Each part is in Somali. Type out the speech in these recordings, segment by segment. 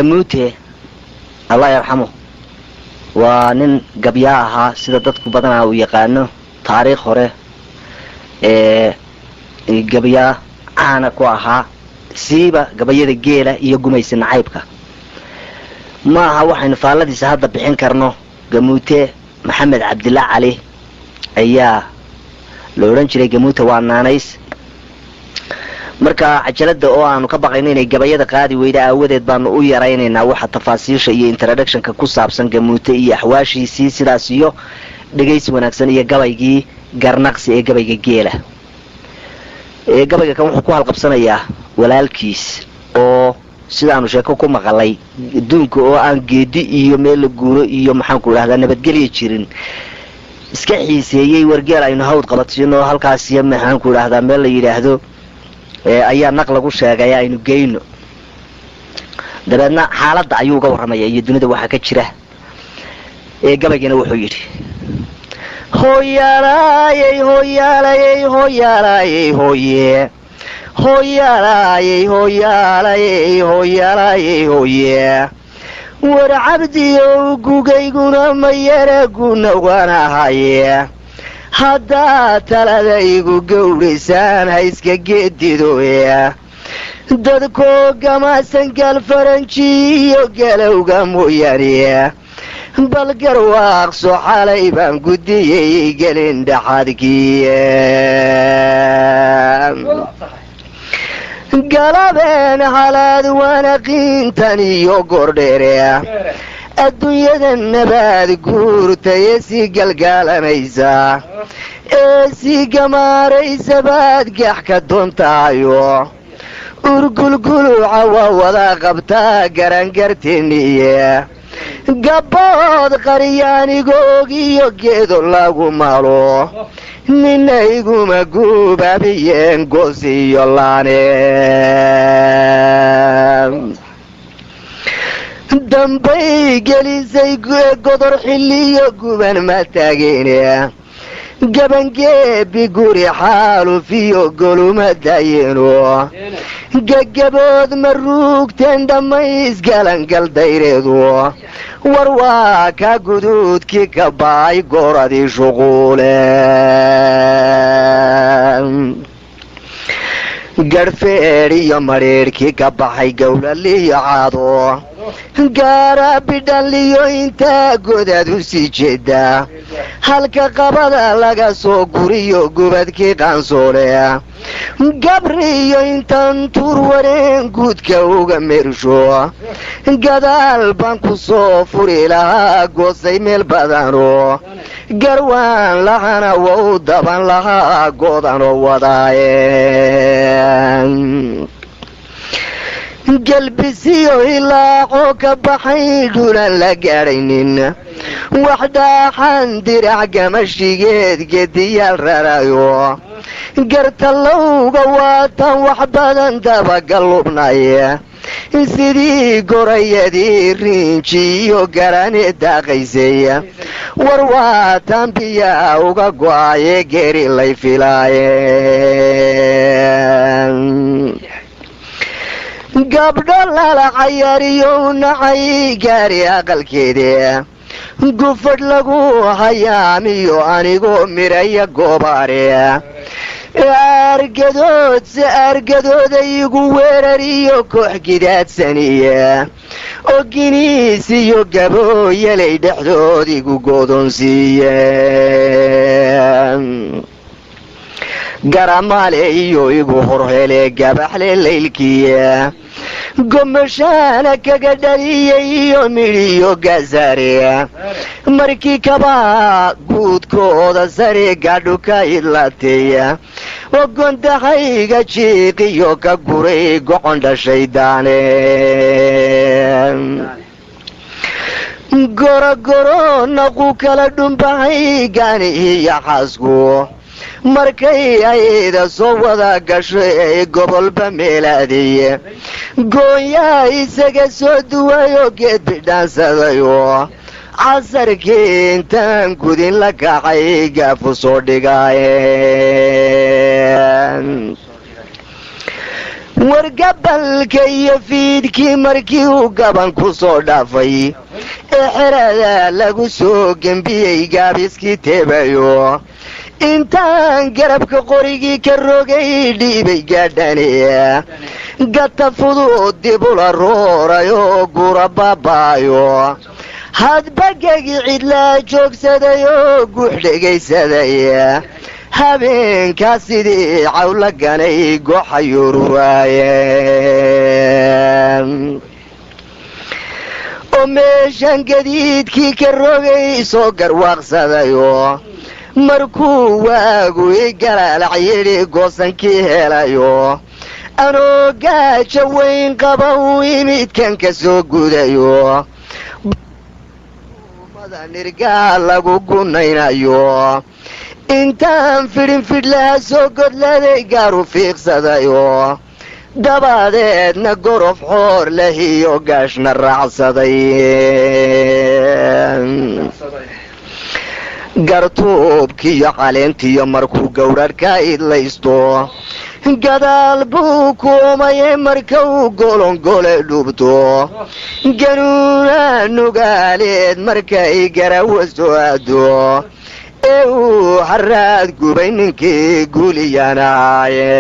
Gamuute, Allah yarxamo, waa nin gabyaa ahaa sida dadku badanaa uu yaqaano, taariikh hore ee gabyaa caana ku ahaa, siiba gabayada geela iyo gumaysi nacaybka. Ma aha waxaynu faalladiisa hadda bixin karno. Gamuute Maxamed Cabdilla Cali ayaa la odhan jiray. Gamuute waa naanays. Marka cajalada oo aanu ka baqayno inay gabayada qaadi weyda aawadeed baanu u yaraynaynaa waxa tafaasiisha iyo introductionka ku saabsan Gamuute iyo axwaashiisii. Sidaas iyo dhegaysi wanaagsan iyo gabaygii Garnaqsi ee gabayga geela. Gabayga kan wuxuu ku halqabsanayaa walaalkiis oo sidaanu sheeko ku maqalay adduunka oo aan geedi iyo meel la guuro iyo maxaanku idhahdaa nabadgelya jirin iska xiiseeyey wargeel aynu hawd qabadsiino, halkaasiyo maxaanku idhahdaa meel la yidhaahdo ayaa naq lagu sheegay, aynu geyno. Dabeedna xaaladda ayuu uga warramaya iyo dunida waxaa ka jira. Gabaygina wuxuu yidhi: Hoyaalayey, hoyaalayey, hoyaalayey, hoye, hoyaalayey, hoyaalayey, hoyaalayey, hoye. War cabdiyow, gugayguna ma yara guna waanahaye, haddaad taladaygu gowraysaan ha iska geedidoe. Dadkoo gamaasan gaal faranjiyo galowga mooyaane, bal garwaaqso xalay baan gudiyey gelin dhaxadkii. Galabeen halaad waana qiintan iyo gordheere, adduunyada nabaad guurtaye sii galgaalanaysa ee sii gamaaraysa baad gax ka doontahayo. Urgulguluca waa wada qabtaa garangartiniye, gabbood qaryaanigoog iyo geedo lagu malo, nina iguma guubaabiyeen goos iyo laane. Dambay gelisay godor xilliyo guban ma taageene, gabangeebi guri xaalufiyo goluma dayeeno, gagabood ma ruugteen dhammays galangal dayreedu. War waa ka guduudkii ka baay gooradii shuquule, garhfeedh iyo madhiidhkii ka baxay gowlaliyo caado, gaara bidhanliyo intaa godaad u sii jeedaa, halka qabada laga soo guriyo gubadkii qaansoole, gabriyo intaan tuur wareen guudka uga mersho, gadaal baan ku soo furi lahaa goosay meel badano, garwaan lahana wau daban lahaa goodanoo wadaaye. Galbisiyo ilaacoo ka baxay dhulan la gaadhaynin, wax dhaaxan dirac gamashigeed gediyaal rarayo, gartalowga waatan wax badan dabagalubnay, sidii gorayadii riinjiyo garani daaqaysay. War waatan biyaa uga go'aye geeri lay filaaye. Gabdho lala cayaariyo nacay gaari aqalkeede, gufadh lagu hayaamiyo anigoo miraya goobaare, aargadood se aargadooda igu weerariyo koox gidaadsaniye, oo giniis iyo gabooyalay dhexdood igu godoonsiiye, garamaale iyo igu horhele gabaxle laylkiye, gomashaana kaga dhaliyay iyo midhiyo gasaare, markii kabaa guudkooda sare gaadhu ka idlateeya, oo gondahayga jiiqiyo ka guray gocon dhashay daane. Gorogoro naqu kala dhumbahay gaanihiyo xaasku, markay ayda soo wada gasho ee gobolba meelaadiye, goonyaa isaga soo duwayoo geed bidhaansadayo, casarkii intaan gudin la kacay gaafu soo dhigaaye. Wargabalka iyo fiidkii markii uu gaban ku soo dhaafay ee xerada lagu soo gembiyey gaabiskii teebayo, intaan garabka qorigii ka rogay dhiibay gaadhane, gata fudud dibula roorayoo gura baabaayo, hadbagagi cidlaa joogsaday oo guux dhegaysaday, habeenkaa sidii cawla ganay goxayururaaye. Oo meeshan gadiidkii ka rogay soo garwaaqsadayo, markuu waagu i galaalac yidhi goosankii helayo, anoo gaaja weyn qaba uu imidkan ka soo gudayo, nirgaa lagu gunaynayo, intaan fidhin fidhlaha soo godladay gaaru fiiqsadayo, dabadeedna gorof xoor leh iyo gaashna raacsaday. Gartuubkiyo caleentiyo markuu gowrarhka idlaysto, gadaal buu kuumaye marka uu golongole dhubto, ganuuna nugaaleed markay garawa soo aado ee uu haraad gubay ninkii guuliyanaaye.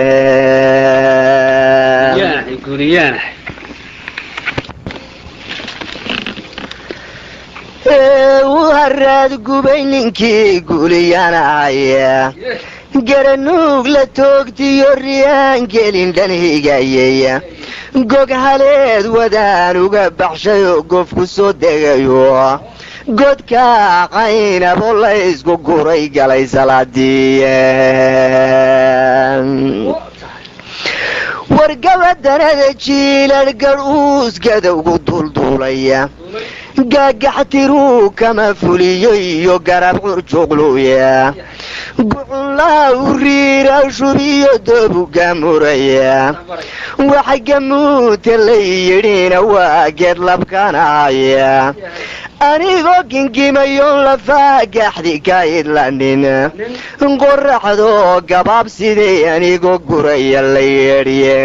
Ee uu haraad gubay ninkii guuliyanaaye, garanuug la toogtiyo riyaan gelin dhan higayey, gog haleed wadaan uga baxshayoo gofku soo degayo, godka caynabo la isku guray galay salaadii. Wargabadanada jiilar gar uusgadowgu duulduulaya, gaagaxtiruu kama fuliyo iyo garab curjuqluya, gucunlaa u riira shubiyo doobu gaamuraya, waxa gamuuta la yidhina waa geed labkanaya, anigoo gingimayoon lafaa gaxdi ka idlanin, qoraxdoo gabaab sidii anigoo guraya la yeedhiye,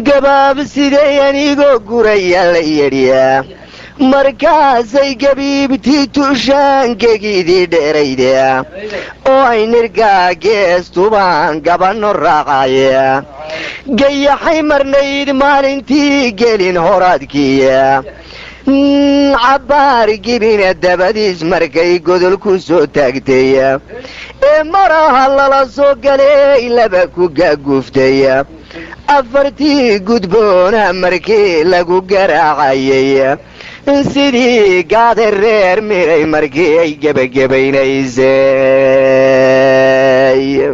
gabaab sidee anigoo guraya la yedhiyaa. Markaasay gabiibtii tushaangegidii dheerayda oo ay nirgaa geestubaan gabanno raacaya, gayaxay marnayd maalintii gelin horaadkiya, cabbaar gibina dabadiis markay godol ku soo taagtay ee maraha lala soo galay laba ku gaaguuftay, afartii gudboona markii lagu garaacayay sidii gaade reer miray markii ay gebagabaynaysay.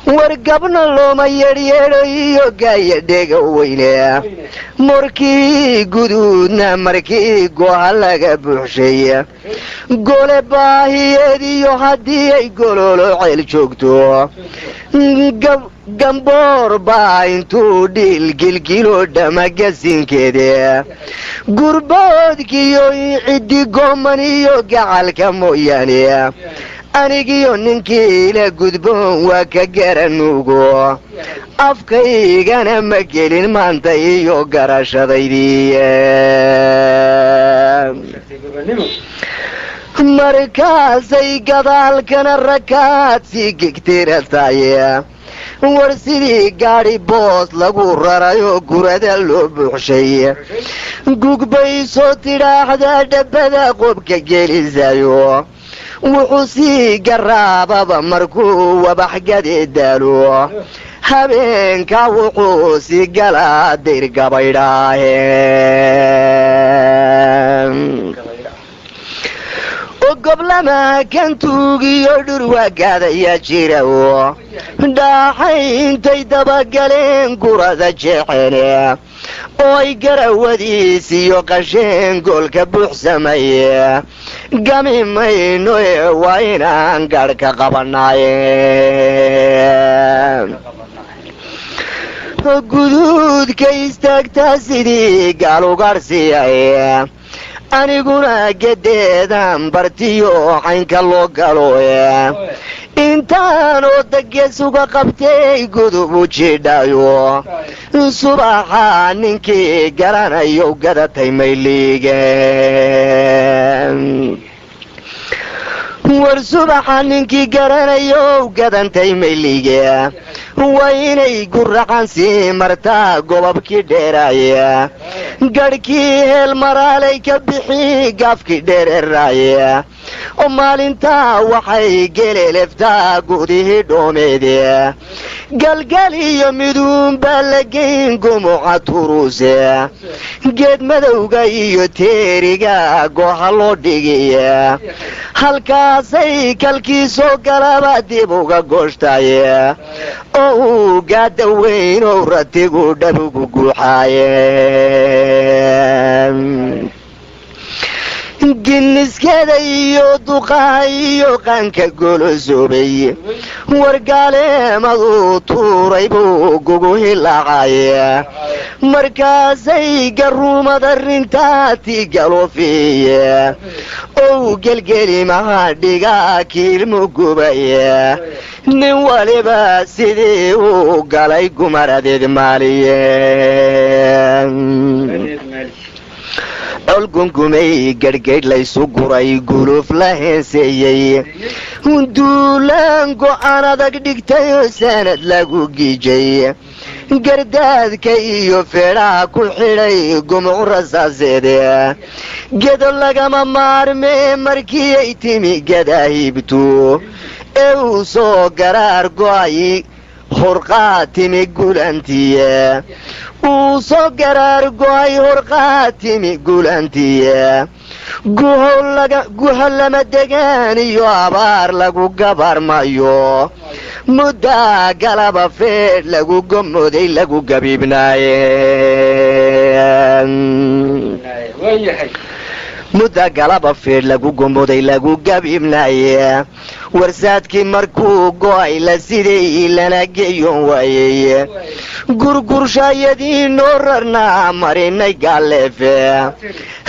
Wargabna looma yeedhyeedho iyo gaaya dhega weyne, morkii guduudna markii goha laga buuxshay, gole baahiyeed iyo haddii ay gololo ceel joogto, gamboor baa intuu dhiil gilgilo dhamagasinkeede, gurboodkiyo ciddi gooman iyo gacalka mooyaane, anigiyo ninkii ila gudboon waa ka garanuugo, afkaygana ma gelin maanta iyo garashadaydii. Markaasay gadaalkana rakaad sii gegtirataye, war sidii gaadhi boos lagu rarayoo gurada loo buuxshay, gugbay soo tidhaahdaa dhabbada qobka gelisayo, wuxuu sii garaababa markuu wabax gade daalo, habeenka wuxuu sii galaa dayr gabaydhaahe. Goblama kan tuugiyo dhurwaagaadaya jira oo dhaaxay intay dabagaleen gurada jeexene oo ay garawadiis iyo qasheen goolka buuxsamaye, gami mayno ee waa inaan garh ka qabanaaye. Guduudka istaagtaa sidii gaalugaadhsiiyaye, aniguna gedeedan bartiyo caynka loo galo. Intaanoo dageesuga qabtay gudub u jidhayo, subaxa ninkii garanayo gadatay mayliige. War subaxa ninkii garanayo gadantay mayliige, waa inay guracan sii martaa gobabkii dheeraaya, garhkii heel maraalay ka bixi gaafkii dheereraaya, oo maalintaa waxay geleleftaa gudihii dhoomeede. Galgal iyo miduunbaa la geyn gumuca turuuse, geed madowga iyo teeriga gooha loo dhigiya, halkaasay kalkii soo galaba dib uga gooshtaye, oo uu gaada weynow ratigu dhabugu guuxaaye. Ginniskada iyo duqaha iyo qaanka golosoobay, wargaaleemaduu tuuray buu gugu hilaacaya, markaasay garuumad arrintaati galoofiye, ou gelgelimaha dhigaa kiilmu gubaya, nin waliba sidii uu galay gumaradeed maaliye. Col gungumay, garhgaydh laysu guray, guluuf la heenseeyey, duulaan go'aan adag dhigtay oo sanad lagu giijay, gardaadka iyo feedhaha ku xidhay gumuc rasaaseede, gedo lagama maarmee markii ay timi gadaahibtu ee uu soo garaar go'ay horqaa timi gulantiye, uu soo garaar go'ay horqaa timi gulantiye, guho lama degaan iyo abaar lagu gabarmayo, muddaa galaba feedh lagu gomoday lagu gabiibnaaye, mudda galaba feedh lagu gomoday lagu gabiibnaaye. Warsaadkii markuu go'ay la siday lana geeyoon waayey, gurgurshayadiinoo rarnaa marinay gaaleefe,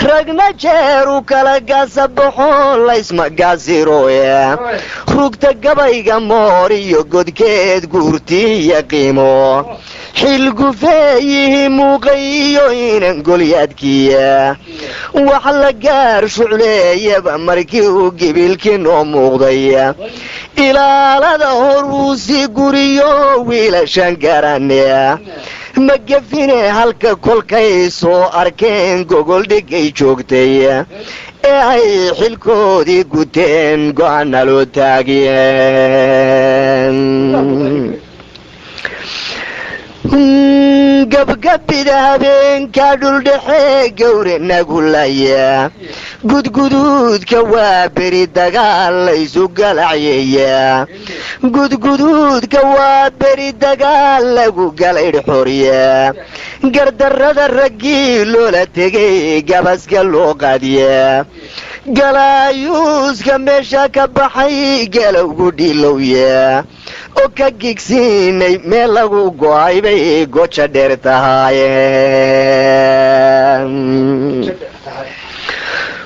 ragna jeer u kala gaasabaxo laysma gaasiroye, rugta gabayga moor iyo godkeed guurtii iyo qiimo xilgufeeyihi muuqay iyo inan golyaadkiya, wax la gaar shucleeyaba markii uu gibilkii noo muuqday, ilaalada hor uu sii guriyo wiilashan garane magafine, halka kolkay soo arkeen gogol dhigay joogtay ee ay xilkoodii guteen go'aana loo taagiyeen. Gabgabida habeenka dhuldhexe gawre nagulaya, gudguduudka waa beri dagaal laysu galacyeeya, gudguduudka waa beri dagaal lagu galaydh xorya, gardarrada raggii loola tegay gabaska loo qaadiya, galaayuuska meesha ka baxay galowgu dhilowya, oo ka gigsiinay meel lagu go'ay bay goja dheer tahaaye.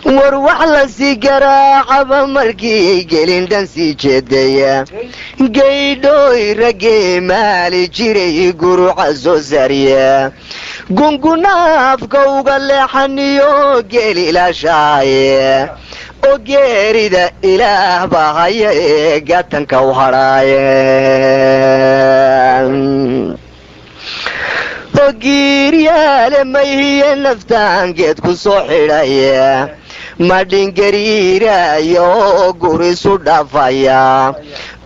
War wax lasii garaacaba markii gelin dhan sii jeedaya, gaydhooy raggii maali jiray guruca soo saariya, gungunaafka uga leexaniyo geelilaashaaye, oo geerida ilaah baa haya ee gatanka u hadhaaye, oo giiryaale mayhiye naftaan geed ku soo xidhaya, madhingariiraya oo gurisu dhaafaya,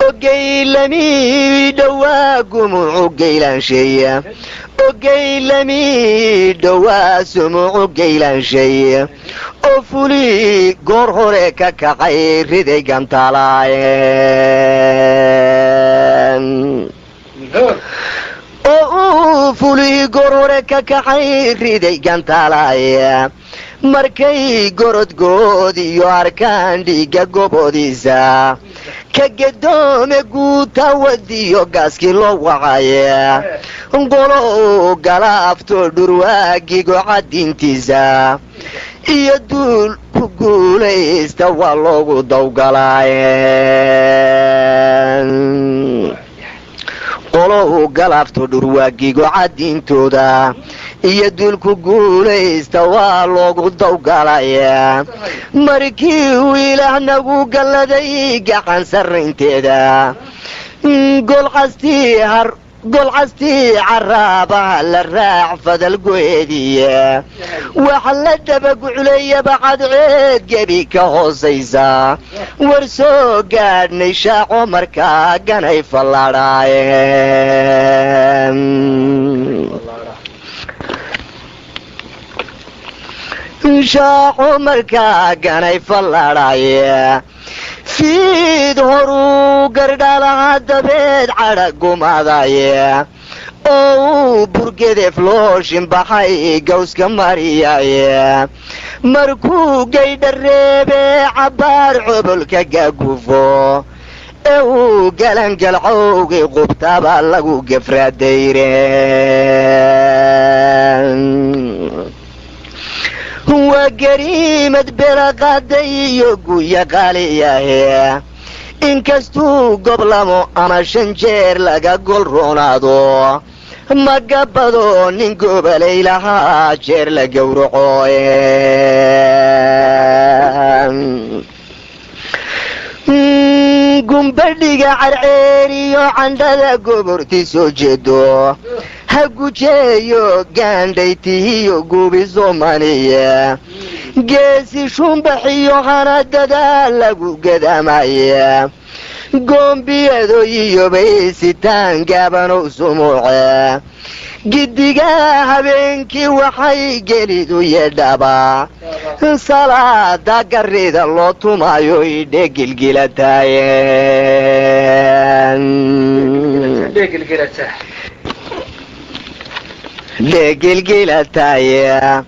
oo geylamii dhowaa gumucu geylaansheeya, oo geylamii dhowaa sumucu geylaansheeya, oo fulii goor hore ka kacay riday gantaalaaye, oo uu fulii goor hore ka kacay riday gantaalaaye. Markay gorodgood iyo arkaan dhiigga goboodiisa ka gedoome guuta wadiyo gaaskii loo wacaye, qolo galaafto dhurwaagigo cadintiisa iyo duul Duulku guulaysta waa loogu dawgalaaye. Qolo uu galaafto dhurwaagigo cadiintooda iyo duulku guulaysta waa loogu dawgalaya. Markii uu Ilaah nagu galladay gacan sarraynteeda, golcastii caraabaha la raac fadal goeediya, waxa la dabagucleeyaba cadceed gebi ka hoosaysa. War soo gaadhnay shaaco markaa ganay falladhaaye. Shaaco markaa ganay falladhaaye. Fiid horuu gardhaalaha dabeed cadha gumadaye, oo uu burgedeef looshin baxay gawska mariyaye. Markuu gaydha reebe cabbaar cobolka gaagufo ee uu galangalcowgii qubtaba lagu gefraadayre. Waa gariimad belaqaaday iyo guya qaaliyahe, inkastuu goblamo ama 5 jeer laga gol roonaado, magabado nin gobalay lahaa jeer la gowraco. Gumbadhiga carceeriyo candhada goborti soo jeedo ha gujeeyo gaandhaytihiyo gubi soomaniya, geesi shumbaxiyo hanadadaa lagu gadamaya. Goombiyado iyo baysitaan gaabanow sumuuce, giddiga habeenkii waxay gelidu yeedhaba salaada garida loo tumayo idhe gilgilataaye. Dhegilgilataaye.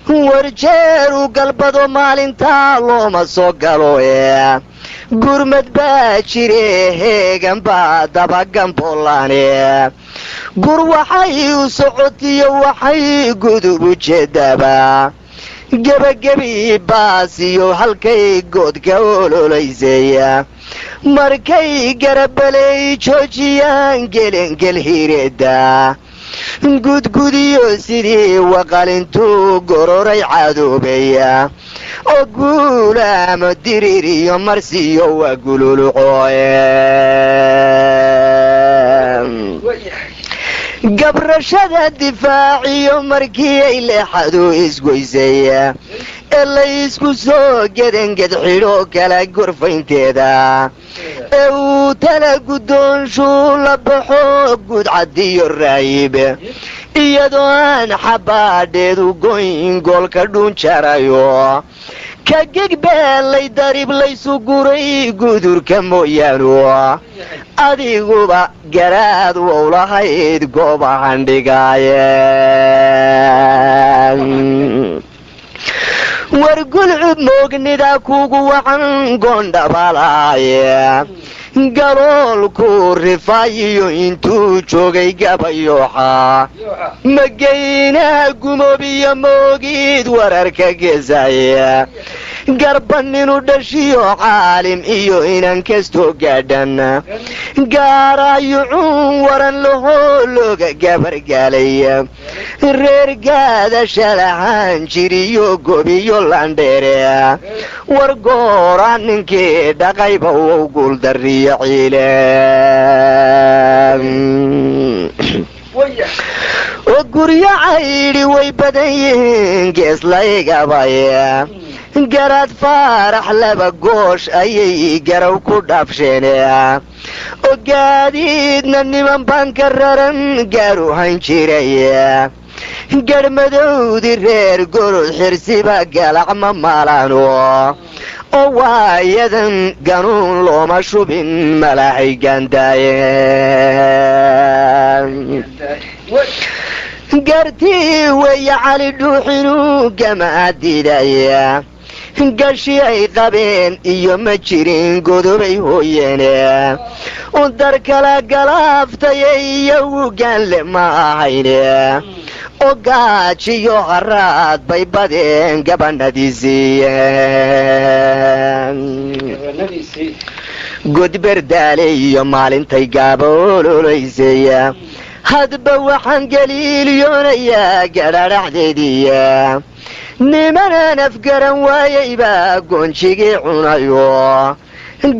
Warjeeru galbado maalintaa looma soo galo e, gurmad baa jire heegan baa dabagamboolaane. Gur waxay u socotiyo waxay gudub ujeedaba gebagebi baasiyo halkay goodka ololaysaya. Markay garabaley joojiyaan gelengel hireeda gudgudiyo sidii waqalintuu gororay cadoobeya, oo guulaamo diriiriyo marsiyo waa gululucooye. Gabrashada difaaciyo markii ay leexadu isgoysay ee laysku soo gedanged xidho kala gorfaynteeda, ee uu tala guddoonshuu la baxo gudcadiyo raayib, iyadoo aan xabaadheedu goyn goolka dhuun jarayo ka gegbeelay darib laysu guray gudurka mooyaanu. Adiguba garaad wowlahayd goobahan dhigaaye. War gulcub moognida kugu wacan goondhabalaaye, galoolku rifaayiyo intuu joogay gabayooxa magaynaha gumoobiyo moogid wararka geesaya. Garbaninu dhashiyo caalim iyo inan kastoo gaadhan gaaraayucuun waran lahoo looga gabargaalay. Reer gaadasha lahaan jiriyo gobiyo landheere, war goora ninkii dhaqayba wow guuldariyo ciile. Oo guryo caydhi way badan yihiin gees laygabay. Garaad Faarax laba goosh ayay garow ku dhaafsheen, oo gaadiidna niman baan ka raran gaaru hayn jiray. Garhmadowdi reer gorod xirsiba galac ma maalaano, oo waayadan ganuun looma shubin malahay gaandaaye. Gartii weeye Cali dhuuxinuu gama diidaya, gashi ay qabeen iyo ma jirin godobay hooyeene. Dar kala galaaftaya iyo gaanle ma ahayne, Oo gaajiyo haraad bay badeen gabanadiisiiye. Godberdaale iyo maalintay gaaboololaysaya, hadba waxaan galiiliyoonayaa gadhadhaxdeediya. Nimanaan afgaran waayaybaa goonjigii cunayo,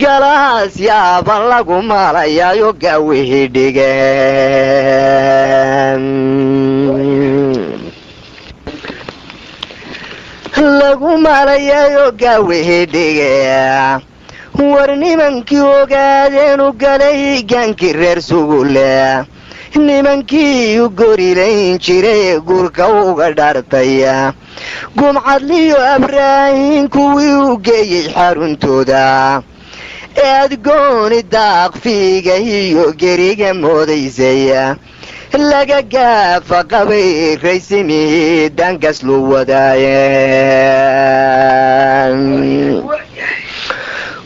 galaas yaaban lagu maalayaayo gaawihii dhigeen lagu maalayaayo gaawihii dhige. War nimankii ogaadeenu galay gaankii reer Sugule, nimankii u gorilayn jiray guurka uga dhaartay, Gumcadliyo Abraahin kuwii u geeyey xaruntooda, ee adgooni daaqfiiga iyo geriga moodaysay, laga gaafa qabay raysimihii dangas lu wadaaye.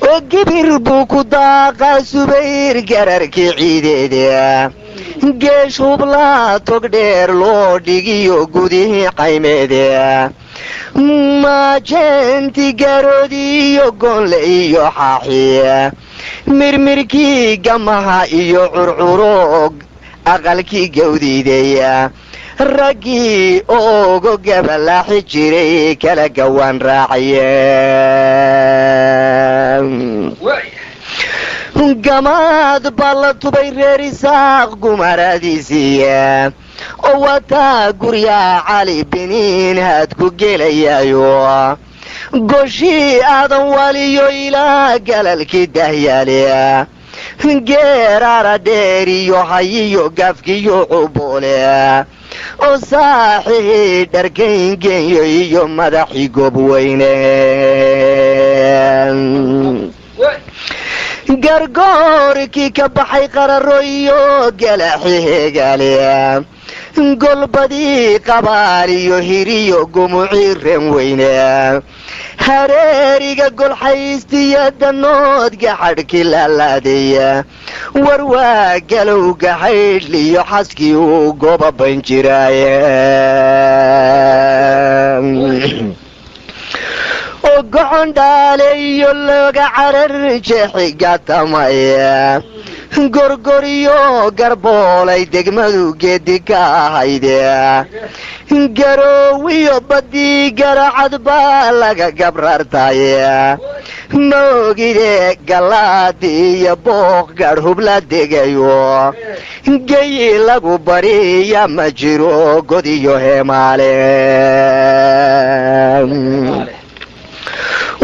Oo gibir buu ku daaqaa Subayr gararkii ciideeda, geesh hublaa tog dheer loo dhigiyo gudihii qaymeeda, maajeenti garoodi iyo goonle iyo xaaxiya, mirmirkii gamaha iyo curcuro aqalkii gawdiidaya, raggii oogo gabalaaxi jiray kala gawaan raacaye. Gamaad baa la tubay reer Isaaq gumaradiisiiya, oo wataa guryaa Cali Biniin haad ku gelayaayo, goshii Aadan Waliyo ilaa galalkii dahyaale, geeraara dheer iyo hayiyo gaafkiyo cuboole, oo saaxihii dharkayngenyo iyo madaxii goobweyne. Gargoorkii ka baxay qararo iyo galaxi hegaale, golbadii qabaal iyo hiriyo gumucii reen weyne, hareeriga golxaystiya danood gaxadhkii laalaadaya. War waa galowga haydhliyo xaskii uu gobaban jiraaye, oo gocondhaale iyo looga carar jeexi gatamaya, gorgoriyo garboolay degmadu geedi ka ahayde, garoowiyo badii garacad baa laga gabrartaye. Maogide galaadi iyo booq gaadh hubla degayo, geyi lagu bariya ma jiro godiyo heemaale.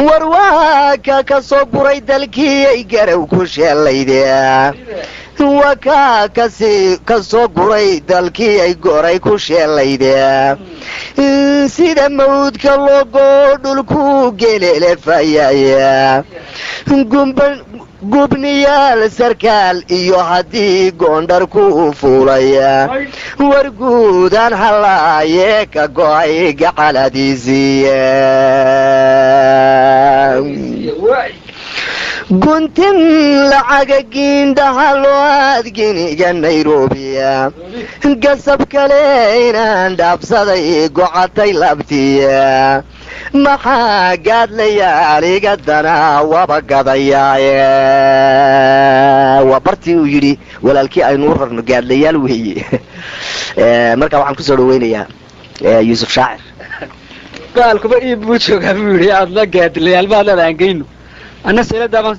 War waa ka soo guray dalkii ay garow ku sheelayde, waa kaa kasi ka soo guray dalkii ay goray ku sheelayde, sida mawdka loogoo dhulku gelelefayaya, gubniyaal sarkaal iyo haddii goondhar ku fuulaya. War guudaan halaaye ka go'ay gacaladiisiiye, guntin lacaga giindhaha loo aadginiga Nairobiya, gasab kale inaan dhaafsaday gocatay labtiya, maxaa gaadlayaal iga dana waba gadayaaye. Waa bartii uu yidhi walaalkii aynu u rarno gaadlayaal weeye. Marka waxaan kusoo dhaweynayaa Yuusuf Shaacir. Baalkuba iib buu joogaa buu yidhi, aadna gaadilayaal baad leedahay, aan geyno anna seeladaabaan